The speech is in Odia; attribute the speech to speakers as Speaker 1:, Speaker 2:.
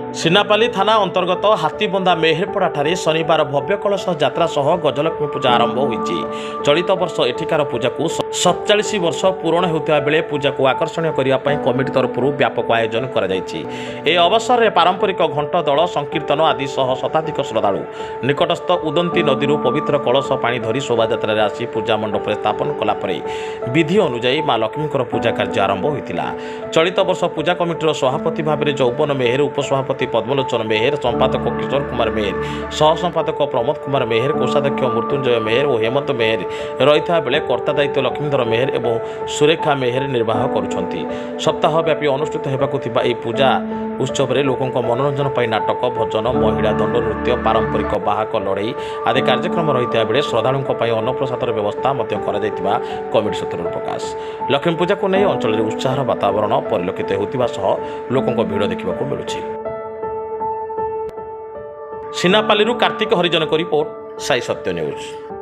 Speaker 1: ସିନାପାଲି ଥାନା ଅନ୍ତର୍ଗତ ହାତୀବନ୍ଧା ମେହେରପଡ଼ାଠାରେ ଶନିବାର ଭବ୍ୟ କଳସ ଯାତ୍ରା ସହ ଗଜଲକ୍ଷ୍ମୀ ପୂଜା ଆରମ୍ଭ ହୋଇଛି। ଚଳିତ ବର୍ଷ ଏଠିକାର ପୂଜାକୁ 47 ବର୍ଷ ପୂରଣ ହେଉଥିବା ବେଳେ ପୂଜାକୁ ଆକର୍ଷଣୀୟ କରିବା ପାଇଁ କମିଟି ତରଫରୁ ବ୍ୟାପକ ଆୟୋଜନ କରାଯାଇଛି। ଏହି ଅବସରରେ ପାରମ୍ପରିକ ଘଣ୍ଟ ଦଳ, ସଂକୀର୍ତ୍ତନ ଆଦି ସହ ଶତାଧିକ ଶ୍ରଦ୍ଧାଳୁ ନିକଟସ୍ଥ ଉଦନ୍ତୀ ନଦୀରୁ ପବିତ୍ର କଳସ ପାଣି ଧରି ଶୋଭାଯାତ୍ରାରେ ଆସି ପୂଜା ମଣ୍ଡପରେ ସ୍ଥାପନ କଲା ପରେ ବିଧି ଅନୁଯାୟୀ ମା ଲକ୍ଷ୍ମୀଙ୍କର ପୂଜା କାର୍ଯ୍ୟ ଆରମ୍ଭ ହୋଇଥିଲା। ଚଳିତ ବର୍ଷ ପୂଜା କମିଟିର ସଭାପତି ଭାବରେ ଯୌବନ ମେହେର, ଉପସଭାପତି ପଦ୍ମଲୋଚନ ମେହେର, ସମ୍ପାଦକ କିଶୋର କୁମାର ମେହେର, ସହ ସମ୍ପାଦକ ପ୍ରମୋଦ କୁମାର ମେହେର, କୋଷାଧ୍ୟକ୍ଷ ମୃତ୍ୟୁଞ୍ଜୟ ମେହେର ଓ ହେମନ୍ତ ମେହେର ରହିଥିବା ବେଳେ କର୍ତ୍ତା ଦାୟିତ୍ୱ ଲକ୍ଷ୍ମୀଧର ମେହେର ଏବଂ ସୁରେଖା ମେହେର ନିର୍ବାହ କରୁଛନ୍ତି। ସପ୍ତାହବ୍ୟାପୀ ଅନୁଷ୍ଠିତ ହେବାକୁ ଥିବା ଏହି ପୂଜା ଉତ୍ସବରେ ଲୋକଙ୍କ ମନୋରଞ୍ଜନ ପାଇଁ ନାଟକ, ଭଜନ, ମହିଳା ଦଣ୍ଡ ନୃତ୍ୟ, ପାରମ୍ପରିକ ବାହାକ ଲଢ଼େଇ ଆଦି କାର୍ଯ୍ୟକ୍ରମ ରହିଥିବା ବେଳେ ଶ୍ରଦ୍ଧାଳୁଙ୍କ ପାଇଁ ଅନ୍ନପ୍ରସାଦର ବ୍ୟବସ୍ଥା ମଧ୍ୟ କରାଯାଇଥିବା କମିଟି ସୂତ୍ରରୁ ପ୍ରକାଶ। ଲକ୍ଷ୍ମୀ ପୂଜାକୁ ନେଇ ଅଞ୍ଚଳରେ ଉତ୍ସାହର ବାତାବରଣ ପରିଲକ୍ଷିତ ହେଉଥିବା ସହ ଲୋକଙ୍କ ଭିଡ଼ ଦେଖିବାକୁ ମିଳୁଛି। ସିନାପାଲିରୁ କାର୍ତ୍ତିକ ହରିଜନଙ୍କ ରିପୋର୍ଟ, ସାଇ ସତ୍ୟ ନ୍ୟୁଜ୍।